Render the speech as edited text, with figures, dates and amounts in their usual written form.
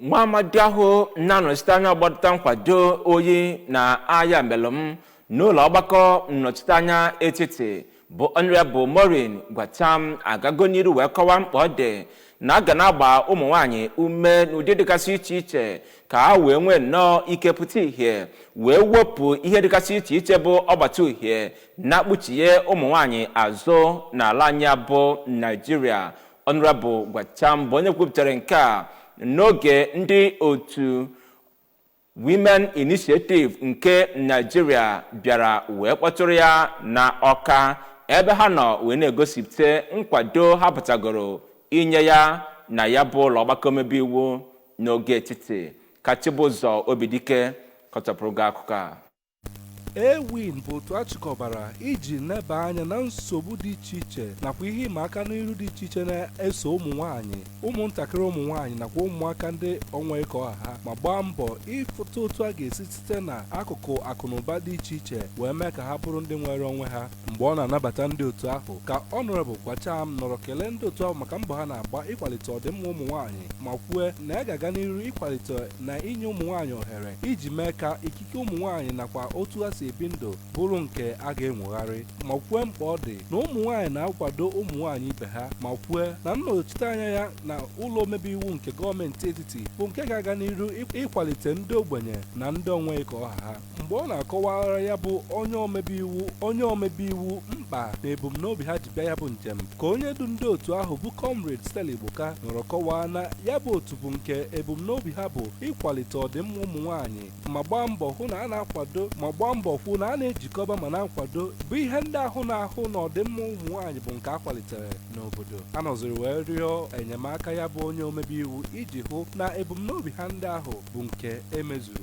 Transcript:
Nwa amadi ahụ na-anọchite anya ọgbata nkwado oyi na Ayamelụm n'ụlọ ọgbakọ nnọchiteanya etiti, bụ Honorable Maureen Gwacham, agago n'iru wee kọwaa mkpa ọ dị na a ga na-agba ụmụ nwaanyị ume n'ụdị dịgasị iche iche ka ha wee nwee nnọọ ike pụta ìhè wee wepụ ihe dịgasị iche iche bụ ọgbata uhie na-akpuchie ụmụ nwaanyị azụ n'ala anyị bụ Naijiria. Honorable Gwacham bụ onye kwupụtara nke a n'oge ndị otu Women Initiative nke Nigeria bịara wee kpọtụrụ ya na Ọka, ebe ha nọ wee na-egosipụta nkwado ha pụtagoro inye ya na ya bụ ụlọ ọgbakọ omebe iwu n'oge etiti. Ka Chibụzọ Obidike kọtọpụrụ gị akụkọ a. AWIN bụ otu achịkọbara iji neba anya na nsogbu dị iche iche nakwa ihe ịma aka n'iru dị iche iche na-eso ụmụ nwaanyị, ụmụntakịrị, ụmụ nwaanyị nakwa ụmụaka ndị onwe ka ọha ha, ma gbaa mbọ ịfụta otu a ga-esi site na akụkụ akụnụba dị iche iche wee mee ka ha bụrụ ndị nwere onwe ha. Mgbe ọ na-anabata ndị otu ahụ, ka Honorable Gwacham nọrọ kelee ndị otu ahụ maka mbọ ha na-agba ịkwalite ọdịmma ụmụ nwaanyị, ma kwue na ya ga-aga n'iru ịkwalite na inye ụmụ nwaanyị ohere iji mee ka ikike ụmụ nwaanyị nakwa otu ha si ebi ndụ bụrụ nke a ga-enwegharị, ma kwue mkpa ọ dị na ụmụ nwaanyị na-akwado ụmụ nwaanyị ibe ha, ma kwue na nnọchite anya ya na ụlọ omebe iwu nke gọọmenti etiti bụ nke ga-aga n'iru ịkwalite ndị ogbenye na ndị onwe ka ọha ha. Mgbe ọ na-akọwara ya bụ onye omebe iwu mkpa na ebumnobi ha ji bịa ya bụ njem, ka onye du ndị otu ahụ, bụ Comrade Stella Igboka, nọrọ kọwaa na ya bụ otu bụ nke ebumnobi ha bụ ịkwalite ọdịmma ụmụ nwaanyị, ma gbaa mbọ hụ na a na-akwado, ma gbaa mbọ hụ na a na-ejikọba ma na-akwado bụ ihe ndị ahụ na-ahụ na ọdịmma ụmụ nwaanyị bụ nke a kwalitere n'obodo. A nọziri wee rịọ enyemaka ya bụ onye omebe iwu iji hụ na ebumnobi ha ndị ahụ bụ nke emezuru.